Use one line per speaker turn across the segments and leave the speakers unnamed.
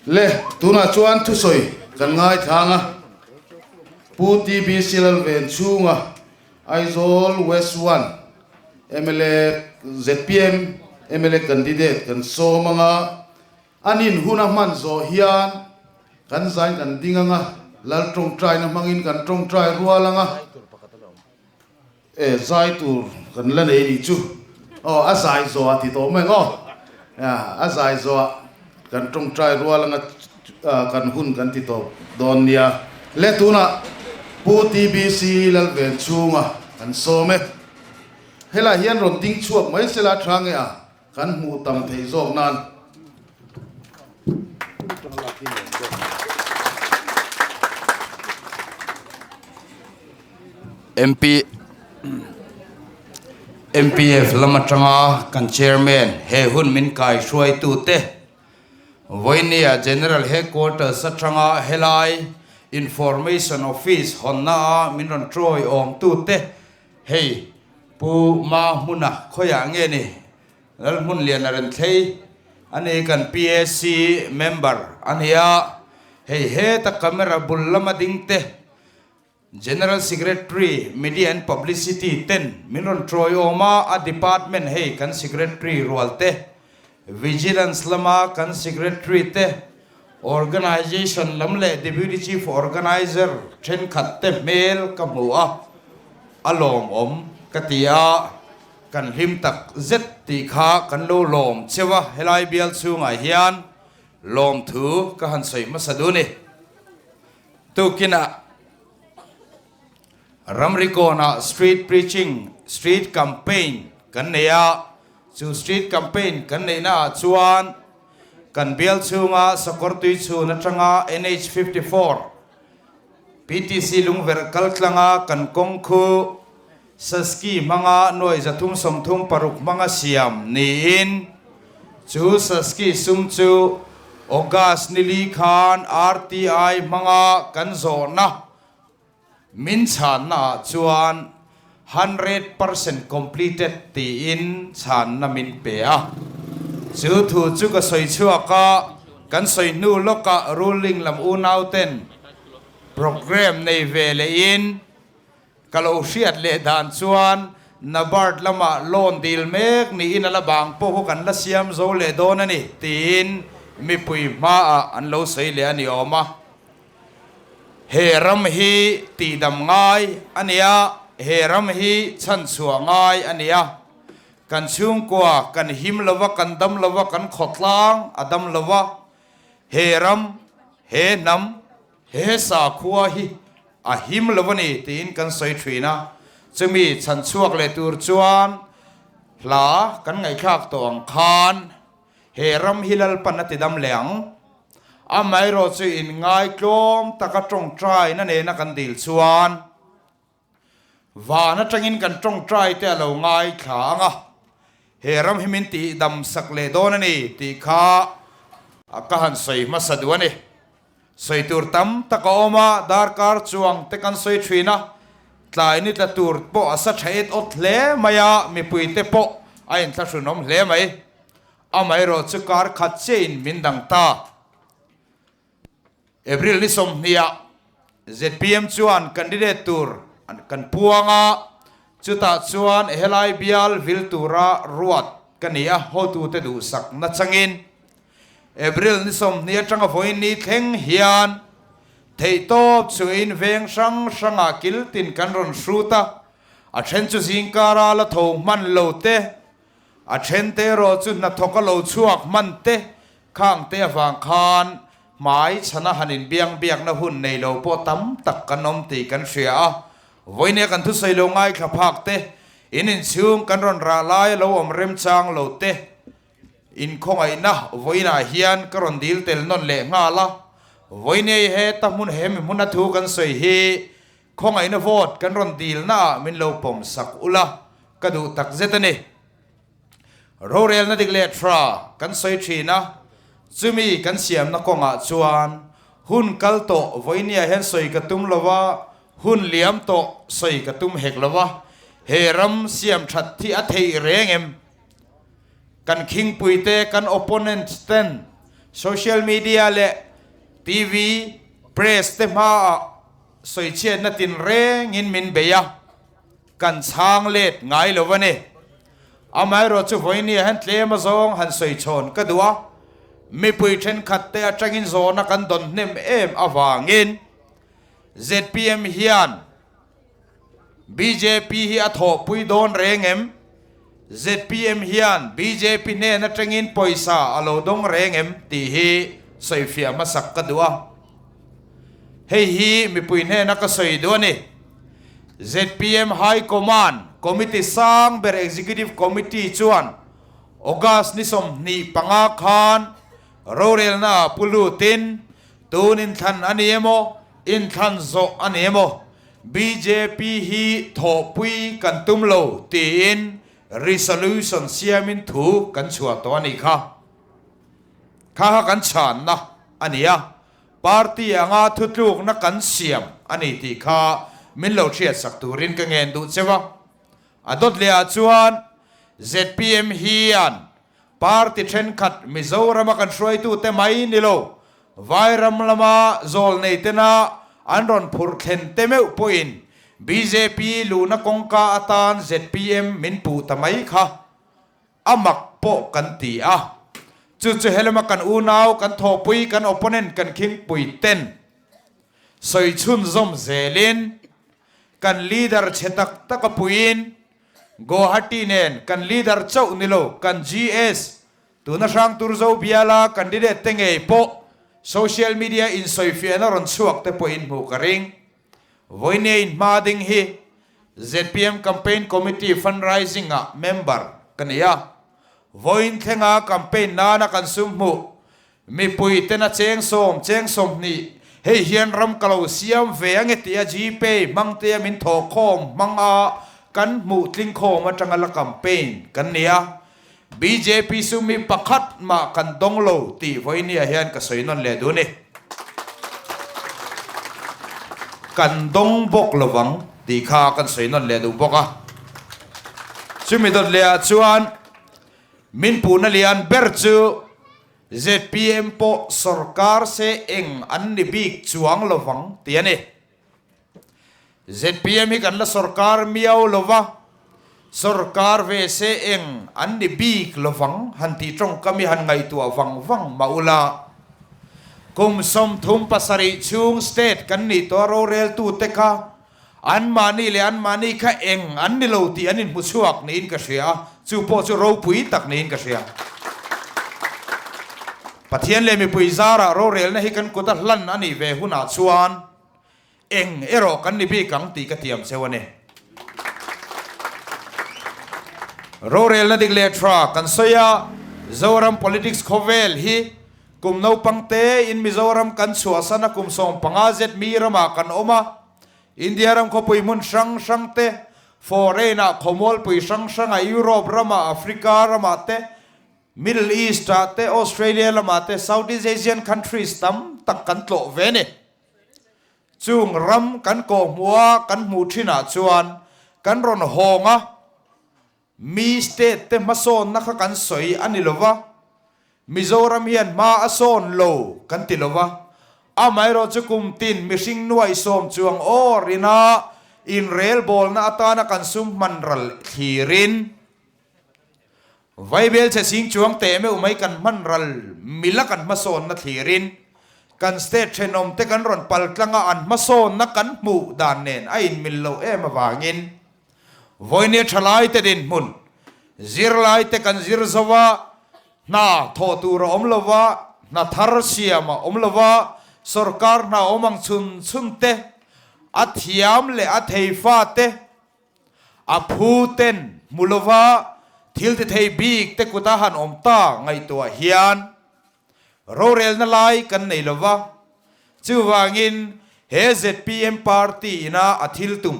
Le, tunah chuan thusawi kan ngaithlang a, Pu TBC Lalven chhunga Aizawl West One mla zpm mla candidate kan sawm anga an in hun a hman zawh hian kan zain kan ding anga Lal tawngtaina hmangin kan tawngtai rual anga. E zai tur kan la nei nih chu aw a zai zawh ah ti tawh mai ang aw a zai zawh ah kan tawngtai rual anga kan hun kan ti tawp dawn nia le tunah Pu TBC Lalven chhunga kan sawm e helai hian rawn ding chhuak mai sela tha nge a kan hmuh tam theih zawk nan.
MP MPF lam atanga kan chairman he hun min kai hruaitute vawinia General Headquarters atanga helai Information Office hawnna a min rawn tawi awmtute Hei Pu Ma hmuna khawiah nge ni Lalhmunliana rawn thlei a ni kan PAC member a ni a, hei heta camera bul lama ding te General Secretary Media and Publicity ten min rawn tawi awm a, a department hei kan Secretary rual te Vigilance lama kan Secretary te Organisation lam leh Deputy Chief Organiser thenkhat te hmel ka hmu a, a lawmawm ka ti a, kan hlim tak zet tih kha kan lo lawm cheu a, helai bial chhungah hian lawmthu ka han sawi hmasa dun i. Tukinah ramri kawnah street preaching, street campaign kan nei a, chu street campaign kan neihna ah chuan, Kan bial chhunga sakawr tui chhun atanga NH 54 PTC lungverh kal tlanga kan kawng khu Saski hmanga nuai 336 hmanga siam niin chu Saski sum chu August nili khan RTI hmanga kan zawhna Min chhanna ah chuan 100% completed tiin chhanna min pe a. Chu thu chu ka sawi chhuak a, kan sawi hnu lawkah ruling lam unau ten programme nei ve lehin ka lo hriat leh dan chuan NABARD lamah loan dil mek niin a la bang pawh khu kan la siam zo leh dawn a ni tiin mipui hmaah an lo sawi leh a ni awm a. He ram hi tihdam ngai a ni a, he ram hi chhanchhuah ngai a ni a. Kan chhungkua kan him lo va, kan dam lo va, kan khawtlang a dam lo va. He ram, he hnam, he sakhua hi a him lo a ni tiin kan sawi thin a. Chumi chhanchhuak leh tur chuan hla kan ngaihthlak tawh ang khan He ram hi Lalpan a ti dam leh ang. Amaherawh chu in ngaitlawm taka tawngtaina nena kan dil chuan van atangin kan tawngtai te a lo ngaithla ang a, he ram hi min tih dam sak leh dawn a ni tih kha ka han sawi hmasa duh a ni. Sawi tur tam tak a awm a, darkar chuang te kan sawi thin a, tlai ni tla tur pawh a sa tha et awt hle mai a, mipui te pawh a inthlahrunawm hle mai. Amaherawh chu kar khat chiahin min dang ta. April ni 20 ah zpm chuan candidate tur kan puang a, chutah chuan helai bial vil tura ruat ka ni a, hotute duhsak nachangin April ni 20 atanga vawiin ni thleng hian theihtawp chuin veng hrang hrangah kiltin kan rawn hrut a, a then chu zingkara la tho hman lo te, a then te erawh chu hnathawka lo chhuak hman te khang te avang khan hmai chhana han inbiang biakna hun nei lo pawh tam tak kan awm tih kan hria a, vawiin kan thusawi lo ngaithla phak te, in inchhung kan rawn rah lai a lo awm remchang lo te, Inkhawngaihna vawiinah hian ka rawn dil tel nawn leh nghal a, vawiinei heta hmun he mi hmuna thu kan sawi hi khawngaihna vote kan rawn dilnaah min lo pawm sak ula ka duh tak zet a ni. Rorelna dik leh tha kan sawi thin a, chumi kan siamna kawngah chuan hun kal tawh vawiiniah hian sawi ka tum lo a, hun liam tawh sawi ka tum hek lo a, he ram siam that hi a theih reng em? Kan khingpuite, kan opponents ten Social media leh TV, press te hmaah sawichhiatna tinrengin min bei a, kan chhang let ngai lo a ni. Amaherawhchu chu vawinia hian tlem azawng han sawi chhawn ka duh a, mipui thenkhat te atangin zawhna kan dawn hnem em avangin zpm hian Bjp hi a thawhpui dawn reng em? Zpm hian bjp hnen atangin pawisa a lo dawng reng em tih hi sawifiah hmasak ka duh a. Hei hi mipui hnena ka sawi duh a ni. Zpm High Command Committee sang ber Executive Committee chuan August ni 25 khan rorelna ah pu lutin tun inthlan a ni emaw, inthlan zawh a ni emaw bjp hi thawhpui kan tum lo tiin resolution siamin thu kan chhuah tawh a nih kha. Kha kha kan chhanna a ni a, party anga thutlukna kan siam a ni tih kha min lo hriatsak turin ka ngen duh cheu a. A dawt leh ah chuan zpm hian party thenkhat Mizorama kan hruaitute mai ni lo, Vairam lama zawlnei tena an rawn phurh thlen te meuh pawhin bjp luhna kawngka atan zpm min puh ta mai kha. A mak pawh kan ti a. Chu chu helama kan unau, kan thawhpui, kan opponent, kan khingpui ten sawi chhunzawm zelin kan leader chhe tak tak a puiin Guwahati nen kan leader chauh ni lo kan GS tuna Hrangturzo biala candidate te ngei pawh social media insawifiahna rawn chhuak te pawhin hmuh ka ring. Vawinia inhma ding hi zpm Campaign Committee Fundraising ah member ka ni a. Vawiin thlenga campaign nana kan sum hmuh mipui tena cheng sawm, cheng 20 hei hian ram ka lo siam ve ange tia Gpay hmang tea min thawh khawm hmang a kan hmuh tling khawm atanga la campaign kan ni a. Bjp sum hi pakhat mah kan dawng lo tih vawinia hian ka sawi nawn leh duh a ni. Kan dawng bawk lovang tih kha kan sawi nawn leh duh bawk a. Chumi dawt leh ah chuan min puhna lian ber chu zpm pawh sorkar se eng an ni bik chuang lovang tih a ni. Zpm hi kan la sorkar miau lo va, sorkar ve se eng an ni bik lo vang han tih tawngkam hi han ngaihtuah vang vang mah ula. Kum 37 chhung state kan nih tawh a roreltute kha anmahni leh anmahni kha eng an ni lo tih an inhmu chhuak niin ka hria a, chu pawh chu ropui tak niin ka hria. Pathian leh mipui zarah rorelna hi kan kut a hlan a nih ve hunah chuan Eng erawh kan ni bik ang tih ka tiam cheu a ni. Rorelna dik leh tha kan sawi a, Zoram politics khawvel hi kum naupang te in Mizoram kan chhuahsan a kum 15 zet mi ramah kan awm a, India ram khawpui hmun hrang hrang te, foreign ah khawmualpui hrang hrang ah Europe ramah Africa ramah te, Middle East ah te, Australia lamah te, Southeast Asian countries tam tak kan tlawh ve a ni. Chung ram kan kawhhmuh a kan hmuh thinah chuan kan rawn hawng a, mi state te hmasawnna kha kan sawi a ni lova, Mizoram hian hma a sawn lo kan ti lova, amaherawh chu kum tin mihring nuaih sawm chuang aw rina inrelbawlna atana kan sum hman ral thlirin, Vaibel chhe sing chuang teh meuh mai kan hman ral mila kan hmasawnna thlirin kan state thenawm te kan rawn pal tlang a an hmasawnna kan hmuh dan nen a inmil loh em avangin vawinia thalai te dinhmun zirlai te kan zir zo a, hna thawh tur a awm lo va, hna thar siam a awm lo va, sorkar hna awm ang chhun chhun te a thiam leh a thei fa te A phu ten hmu lova thil ti thei bik te kuta han awm ta ngaihtuah hian rorelna lai kan nei lova, chuvangin he zpm party ina a thil tum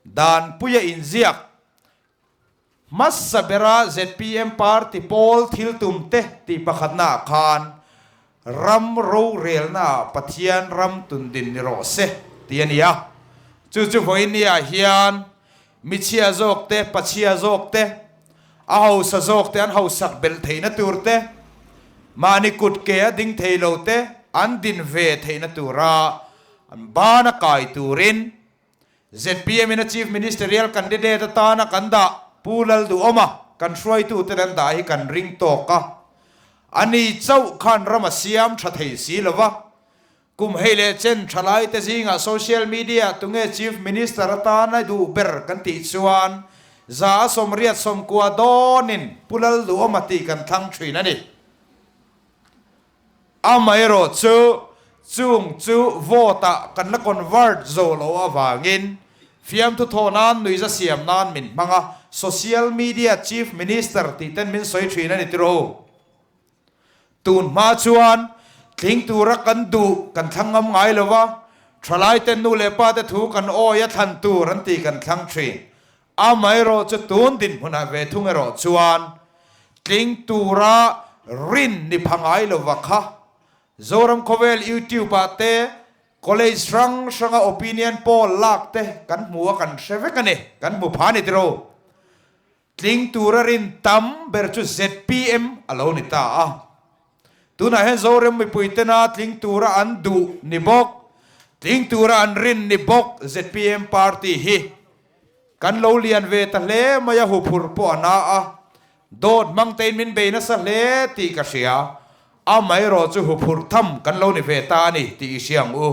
danpuia inziak hmasa bera zpm party pawl thil tum te tih pakhatnaah khan Ram rorelnaah Pathian ram tundin ni rawh se tih a ni a. Chu chu vawinia hian michhia zawk te, pachhia zawk te, a hausa zawk te an hausak belh theihna tur te, Mahni kut ke a ding thei lo te an din ve theihna tura an bana kai turin zpm in a Chief Ministerial Candidate atana kan dah Pu Lalduhawma kan hruaituten an dah hi kan ring tawk a, ani chauh khan ram a siam tha thei si lo va. Kum hei leh chen thalaite zingah social media tunge Chief Minister atana duh ber kan tih chuan 190 dawnin Pu Lalduhawma tih kan thlang thin a ni. Amaherawh chu chung chu vote ah kan la convert zo lo avangin fiamthu thawh nan nuihza siam nan min hmang a, social media Chief Minister tih ten min sawi thin a ni tiraw? Tun hma chuan tling tura kan duh kan thlang ngam ngai lo va, thalaiten nu leh pa te thu kan awi a thlan tur an tih kan thlang thin. Amaherawh chu tun dinhmunah ve thung erawh chuan tling tura rin ni pha ngai lo va kha Zoram khawvel YouTube ah te college hrang hranga opinion poll lak te kan hmu a kan hre vek a ni, kan hmu pha a ni tiraw. Tling tura rin tam ber chu zpm a lo ni ta a. Tunah hian Zorem mipui tena tling tura an duh ni bawk, tling tura an rin ni bawk zpm party hi kan lo lian ve ta hle mai a, huphur pawh a na a, dawt hmang tein min bei nasa hle tih ka hria, amaherawh chu huphur tham kan lo ni ve ta a ni tih i hria ang u.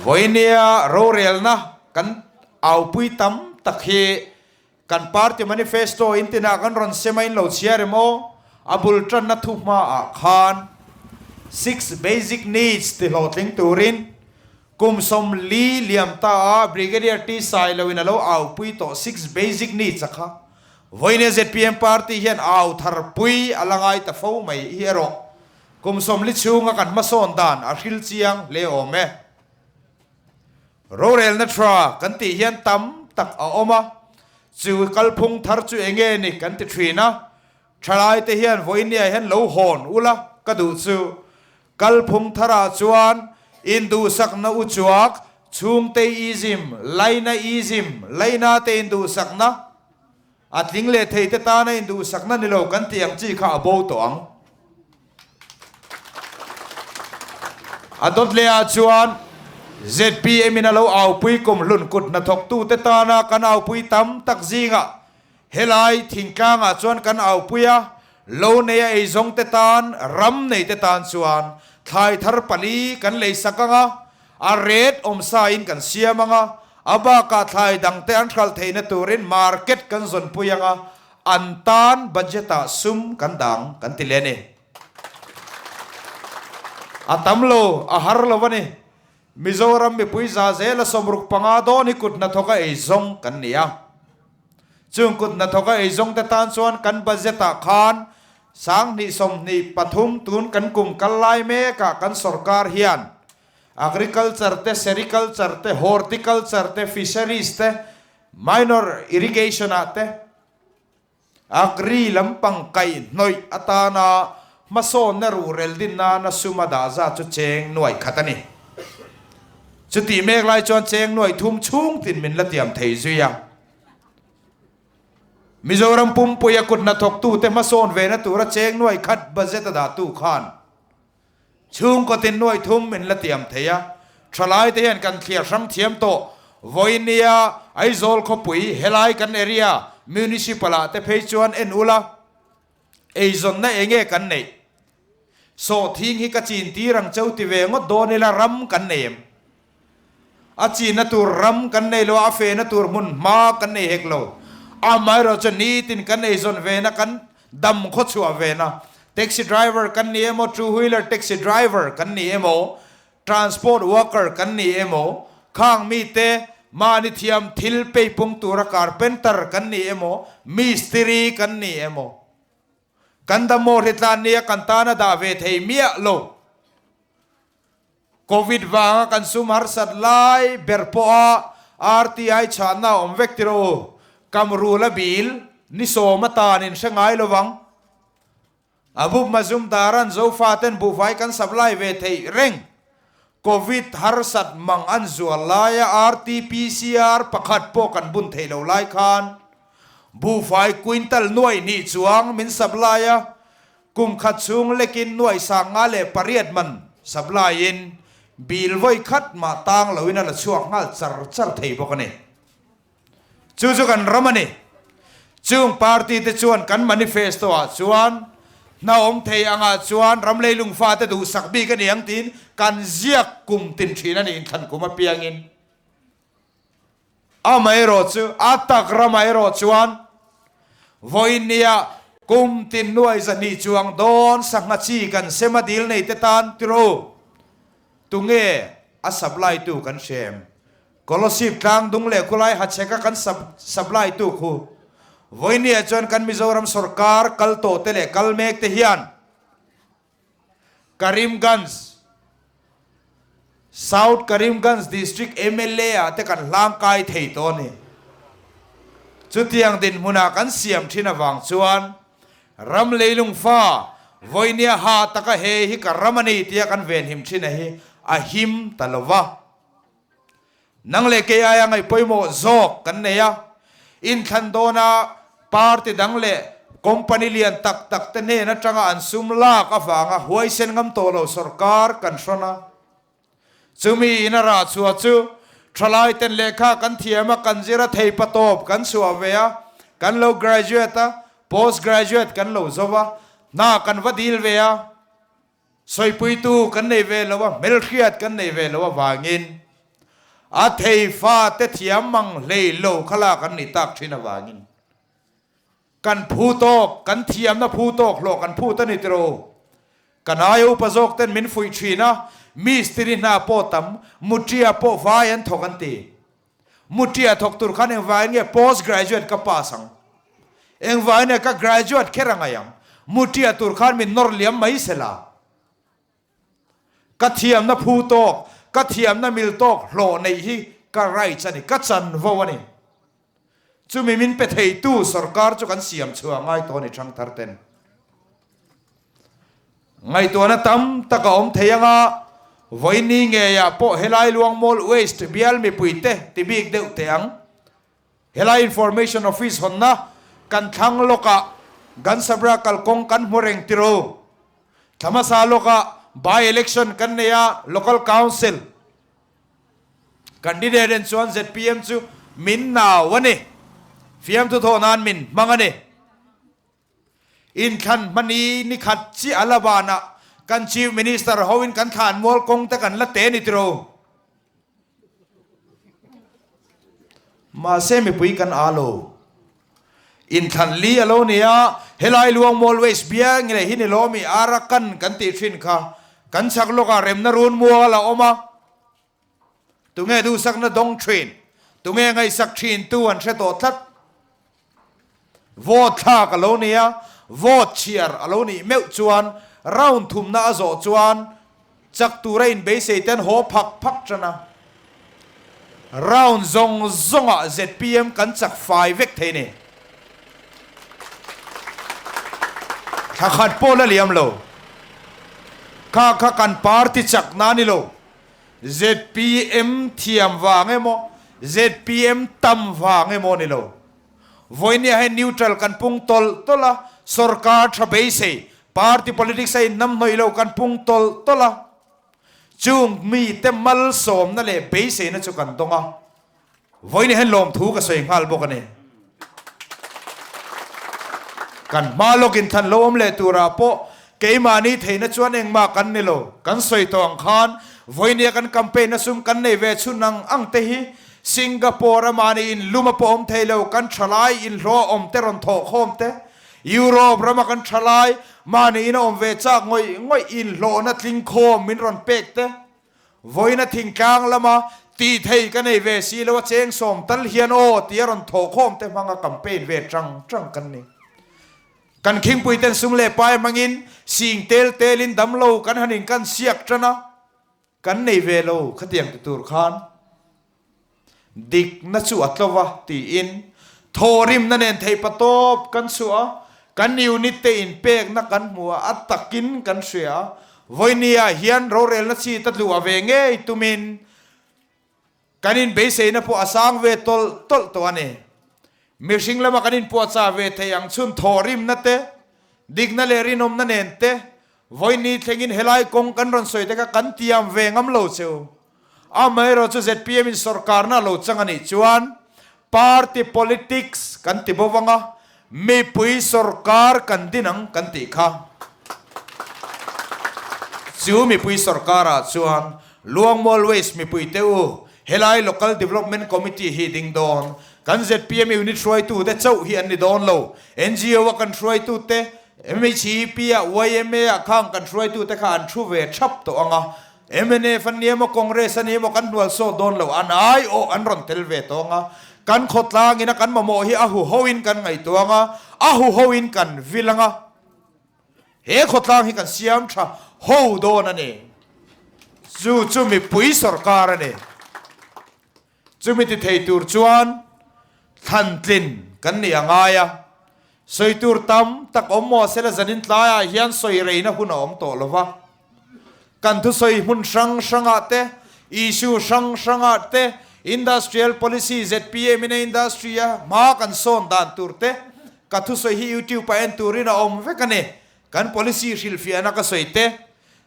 Vawinia rorelna kan Aupui tam tak hi kan party manifesto in tinah kan rawn sem a in lo chhiar em aw? A bul tanna thu hmaah khan six basic needs ti hlawhtling turin kum 40 liam ta a Brigadier T Sailo in a lo aupui tawh six basic needs a kha vawiin zpm party hian au thar pui a la ngai ta fo mai hi erawh kum 40 chhunga kan hmasawn dan a hril chiang hle awm e. Rorelna tha kan tih hian tam tak a awm a, chu kalphung thar chu eng nge ni kan ti thin a, thalaite hian vawinia hian lo hawn ula ka duh chu. Kalphung tharah chuan induhsakna uchuak, chhungteism, lainaism, lainate induhsakna, A tling leh thei te tana induhsakna ni lo kan tih ang chi kha a bo tawh ang. A dawt leh ah chuan zpm in a lo aupui kum hlun kut hnathawktu te tana kan aupui tam tak zingah helai thingtlang ah chuan kan aupui a, lo nei a eizawng te tan, ram nei te tan chuan thlai thar pali kan leisak ang a, A rate awmsa in kan siam ang a, a bakah thlai dangte an hralh theihna turin market kan zawnpui ang a, an tan budget ah sum kan dang kan ti leh a ni. A tam lo, a har lo a ni. Mizoram mipui za zela 65 dawn hi kut hnathawka ei zawng kan ni a. Chung kut hnathawka ei zawng te tan chuan kan budget ah khan 2023 tun kan kum kal lai mekah kan sorkar hian Agriculture te, Sericulture te, Horticulture te, Fisheries te, Minor Irrigation ah te, Agri lampang kaih hnawih atana hmasawnna ruhrel din nana sum a dah zat chu cheng nuai khat a ni. Chutih mek lai chuan cheng nuai thum chhung tin min la tiam thei zui a. Mizoram pumpuia kut hnathawktute hmasawn vena tura cheng nuai khat budget a dahtu khan Chhungkaw tin nuai thum min la tiam thei a, thalaite hian kan thliar hrang thiam tawh. Vawinia Aizawl khawpui helai kan area Municipal ah te phei chuan en ula, eizawnna enge kan neih? Sawhthing hi ka chin tir ang cheu ti ve ngawt dawn ila ram kan nei em? A chinna tur ram kan nei lo a, a fehna tur hmun hma kan nei hek lo. Amaherawhchu nitin kan eizawn vena kan dam khaw chhuah vena taxi driver kan ni emaw, two wheeler taxi driver kan ni emaw, transport worker kan ni emaw, khang mite mahni thiam thil peipung tura carpenter kan ni emaw, mistiri kan ni emaw, kan dammaw hritlan nia kan tana dah ve thei miah lo. Covid vanga kan sum harsat lai ber pawha RTI chhanna a awm vek tir aw. Kamrula bil ni sawm atan in hre ngai lo vang. Abup Mazumdaran Zofaten buhfai kan supply ve theih reng. Covid harsat mang an zual laia RTPCR pakhat pawh kan bun theih lo lai khan. Buhfai quintal nuai hnih chuang min supply a, kum khat chhung lekin nuai 58 man supply in bill vawi khat mah tang loin a la chhuak nghal char char thei bawk a ni. Chu chu kan ram a ni. Chung party te chuan kan manifesto ah chuan hna awm thei angah chuan ram leilung fate duhsak bik a ni ang tiin kan ziak kum tin thin a ni inthlan kum apiangin. Amaherawhchu, a tak ramah erawh chuan vawinia kum tin nuai 200 chuang dawn sangha chi kan sem a dil nei te tan tiro tunge a supply tu kan hrem. Kolosip tlang dung leh khulai hachheka kan supply tu khu vawinia chuan kan Mizoram sorkar kal tawh te leh kal mek te hian Karimganj, South Karimganj District mla ah te kan hlangkai thei tawh a ni. Chutiang dinhmunah kan siam thin avang chuan ram leilung fa vawinia ha taka he hi ka ram a ni tia kan venhim thin a hi a him ta lo va. Nang leh kei aia ngaih pawimawh zawk kan nei a, inthlan dawna party dang leh company lian tak tak te hnen atanga an sum lak avanga huaisen ngam tawh lo sorkar kan hrawn a. Chumi in a rah chhuah chu thalai ten lehkha kan thiam a, kan zir a, thei patawp kan chhuah ve a, kan lo graduate a, post graduate kan lo zo va, hna kan va dil ve a. Sawipuitu kan nei ve lo a, hmelhriat kan nei ve lo avangin a thei fate thiam mang hlei lo kha lak an nih tak thin avangin kan phu tawk, kan thiamna phu tawk hlawh kan phut a ni tiraw? Kan aia upa zawk ten min fuih thin a, mistiri hna pawh tam, mutia pawh vai an thawk an ti. Mutia thawk tur khan engvangin nge post graduate ka pass ang? Engvangin nge ka graduate kher a ngaih ang? Mutia tur khan min nawr liam mai se la. Ka thiamna phu tawk, ka thiamna mil tawk hlawh neih hi ka rights a ni, ka chanvo a ni. Chumi min pe theitu sorkar chu kan siam chhuah ngai tawh a ni thangthar ten. Ngaihtuahna tam tak a awm thei anga, vawiini ngeiah pawh helai Luangmual Waste bial mipuite ti bik deuh teh ang. Helai Information Office hawnna kan thlang lawkah Gansabra kalkawng kan hmu reng tiro. Thla hmasa lawkah by-election kan nei a, Local Council candidate en chuan zpm chu min nau a ni. Fiamthu thawh nan min hmang a ni. Inthlan hmani ni khat chiah a la banah kan Chief Minister hoin kan thlanmual kawng te kan la te ni tiro. Mahse mipui kan a lo. Inthlan li a lo ni a, helai Luangmual West biang leh hi ni lawmi Arakan kan tih thin kha kan chhak lawkah remna runmual a awm a. Tunge duhsakna dawng thin? Tunge ngaihsak thin tu an hre tawh tlat? Vote thlak a lo ni a, vote chhiar a lo nih meuh chuan round thumna a zawh chuan chak tura inbeisei ten haw phak phak tan a. Round zawng zawngah zpm kan chak fai vek thei ni. Thla khat pawh la liam lo. Kha kha kan party chakna a ni lo. Zpm thiam vang emaw, zpm tam vang emaw ni lo. Vawinia hian neutral kan pung tawlh tawlh a, sorkar tha beisei, party politics a innamhnawih lo kan pung tawlh tawlh a. Chung mite malsawmna leh beiseina chu kan dawng a. Vawiin hian lawmthu ka sawi nghal bawk a ni. Kan hma lawk inthlan lo awm leh turah pawh keimahni theihna chuan engmah kan ni lo. Kan sawi tawh ang khan vawiinia kan campaign a sum kan nei ve chhun ang ang te hi Singapore a mahni in lum a pawh awm thei lo, kan thalai inhlawh a awm te rawn thawh khawm te, Europe rama kan thalai mahni in a awm ve chak ngawih ngawih inhlawhna tling khawm min rawn pek te, Vawiina thingtlang lama tih thei ka nei ve si lo a cheng sawm tal hian aw tia rawn thawhkhawm te hmanga campaign ve tang tang kan ni. Kan khingpui ten sum leh pai hmangin sing tel telin damlo kan han in kan siak tan a, kan nei ve lo khatiang ti tur khan. Dikna chu a tlo va tiin thawhrimna nen theihpatawp kan chhuah a, kan unit te inpekna kan hmu a, a takin kan hria a, vawinia hian rorelna chi ta tluah ve ngei tumin kan inbeiseina pawh a sang ve tawlh tawlh tawh a ni. Mihring lama kan inpuahchah ve thei ang chhun thawhrimna te, dikna leh rinawmna nen te, vawiin thlengin helai kawng kan rawn sawi te kha kan tiam ve ngam lo che u. Amaherawh chu zpm in sorkarna a lo chang a nih chuan party politics kan ti bo vang a, mipui sorkar kan din ang kan tih kha. Chu mipui sorkarah chuan Luangmual West mipuite u, helai Local Development Committee hi ding dawn. Kan zpm unit hruaitute chauh hi an ni dawn lo. NGO a kan hruaitute, MHEP ah, yma ah khang kan hruaitute kha an thu ve thap tawh ang a. Mnf an ni emaw Congress an ni emaw kan hnual sawt dawn lo, an aiawh an rawn tel ve tawh ang a. Kan khawtlangin a kan mamawh hi a huhoin kan ngaihtuah ang a, a huhoin kan vil ang a. He khawtlang hi kan siam tha ho dawn a ni. Chu chu mipui sorkar a ni. Chumi ti thei tur chuan thlantlin kan nih a ngai a. Sawi tur tam tak awm maw sela zanin tlaiah hian sawi reina hun a awm tawh lo va. Kan thusawi hmun hrang hrangah te, issue hrang hrangah te, industrial policy zpm in a industry a hma kan sawn dan tur te, ka thusawi hi youtube ah en turin a awm vek a ni. Kan policy hrilhfiahna ka sawi te,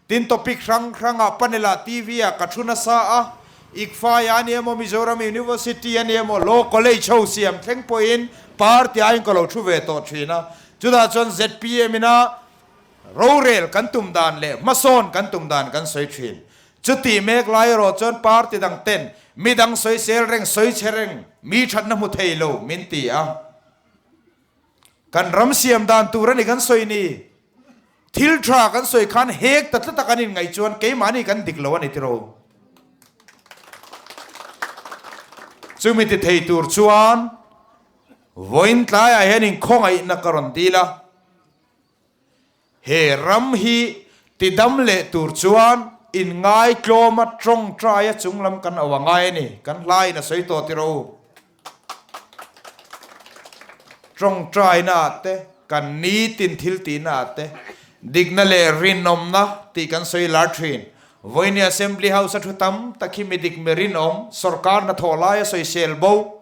tin topic hrang hrangah panel ah TV ah ka thu nasa a, ICFAI a ni emaw Mizoram University a ni emaw Law College ho siam thleng pawhin party aiin ka lo thu ve tawh thin a, chutah chuan zpm in a Rorel kan tum dan leh hmasawn kan tum dan kan sawi thin. Chutih mek lai erawh chuan party dang ten mi dang sawisel reng, sawi chhe reng, mi thatna hmu thei lo min ti a. Kan ram siam dan tur a ni kan sawi ni. Thil tha kan sawi khan hek ta tlat a kan inngaih chuan keimahni kan dik lo a ni tiraw. Chumi ti thei tur chuan vawiin tlaiah hian inkhawngaihna ka rawn dil a. He ram hi tidam leh tur chuan inngaitlawma tawngtaia chunglam kan au a ngai a ni. Kan hlaiin a sawi tawh tiraw u. Tawngtaina ah te, kan nitin thil tihna ah te, dikna leh rinawmna tih kan sawi lar thin. Vawiini Assembly House a thu tam tak hi mi dik mi rinawm, sorkar hnathawh laia sawisel bo,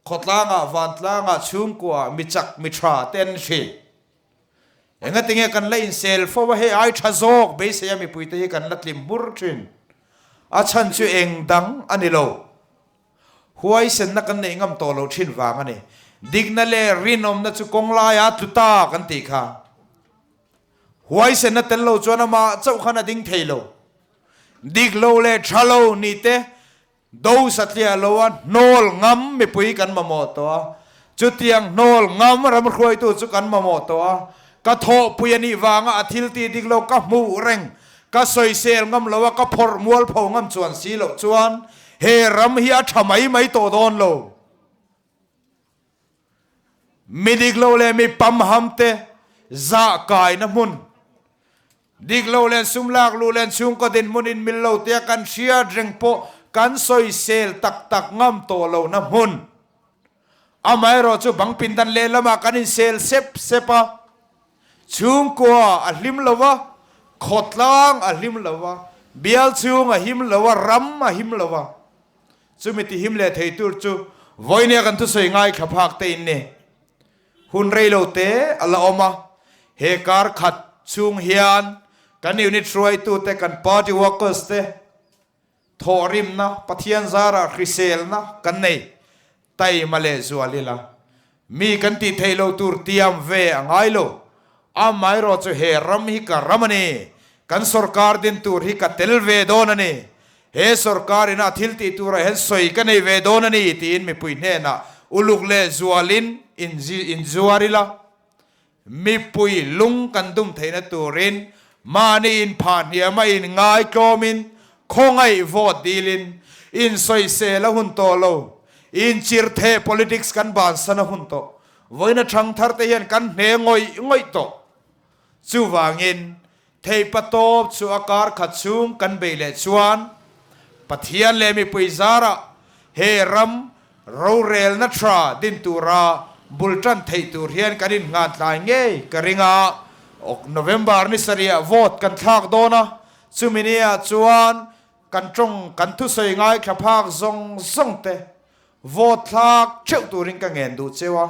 Khawtlangah, vantlangah, chhungkuaah mi chak, mi tha te an ni thin. Engatinge kan la insel fo a, hei ai tha zawk beisei a mipuite hi kan la tlim hmur thin. A chhan chu eng dang a ni lo. Huaisenna kan neih ngam tawh loh thin vang a ni. Dikna leh rinawmna chu kawng laia tlu ta kan tih kha. Huaisenna tel lo chuan amah chauh khan a ding thei lo. Dik lo leh tha lo ni te Do satliah lo a hnawl ngam mipui kan mamawh tawh a, chutiang hnawl ngam ram hruaitu chu kan mamawh tawh a, ka thawhpui a nih vanga a thil tih dik lo ka hmuh reng, ka sawisel ngam lo a, ka phawrh mualpho ngam chuan si loh chuan he ram hi a tha mai mai tawh dawn lo. Mi dik lo leh mi pamham te zah kaina hmun Dik lo leh sum lak luh leh chhungkaw dinhmun inmil lo tia kan hriat reng pawh kan sawisel tak tak ngam tawh lohna hmun. Amaherawh chu bang pindan lehlamah kan insel sep sep a, chhungkua a hlim lo a, khawtlang a hlim lo a, bial chhung a him lo a, ram a him lo a. Chumi tihim leh thei tur chu vawinia kan thusawi ngaithla phak te in ni. Hun rei lo te a la awm a, he kar khat chhung hian kan unit hruaitute, kan party workers te thawhrimna, Pathian zarah hriselna kan nei taima leh zual ila. Mi kan tih theih loh tur tiam ve a ngai lo. Amaherawh chu he ram hi ka ram a ni, kan sorkar din tur hi ka tel ve dawn a ni, He sorkar ina thil tih turah hian sawi ka nei ve dawn a ni tiin mipui hnenah uluk leh zualin inzuar ila, mipui lung kan dum theihna turin mahni inphah hniama inngaitlawmin khawngaih vote dilin insawisel a hun tawh lo, inchirhtheh politics kan bansan a hun tawh. Vawiina thangthar te hian kan hne ngawih ngawih tawh. Chuvangin Theihpatawp chu a kar khat chhung kan beih leh chuan Pathian leh mipui zarah he ram rorelna tha din tura bul tan theih tur hian kan innghan tlai ngei ka ring a. Ok November ni sarih ah vote kan thlak dawn a, chumi ni ah chuan kan tawng kan thusawi ngaithla phak zawng zawng te. Vote thlak theuh turin ka ngen duh cheu a,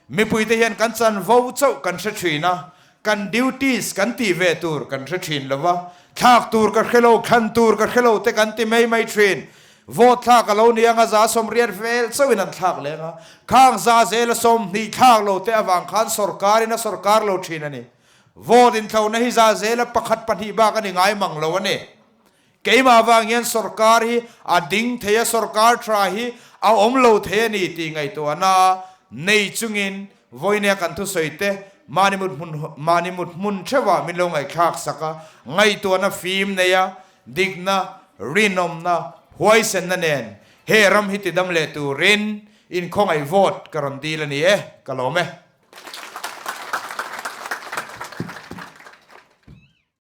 mipuite hian kan chanvo chauh kan hre thin a, kan duties kan tih ve tur kan hre thin lo va, thlak tur ka hre lo, thlan tur ka hre lo te kan ti mai mai thin. Vote thlak a lo ni anga 80% vel chauhin an thlak leng a, khang za zela 20 thlak lo te avang khan sorkarin a sorkar lo thin a ni. Vote inthlona hi za zela pakhat pahnih bak a ni ngai mang lo a ni. Keimah vang hian sorkar hi a ding thei a, sorkar tha hi a awm lo thei a ni tih ngaihtuahna nei chungin vawinia kan thusawi te mahni mut hmun mahni mut hmun theuhah min lo ngaihthlak sak a, ngaihtuahna fim nei a, dikna, rinawmna, huaisenna nen he ram hi tidam leh turin inkhawngaih vote ka rawn dil a ni e, ka lawm e.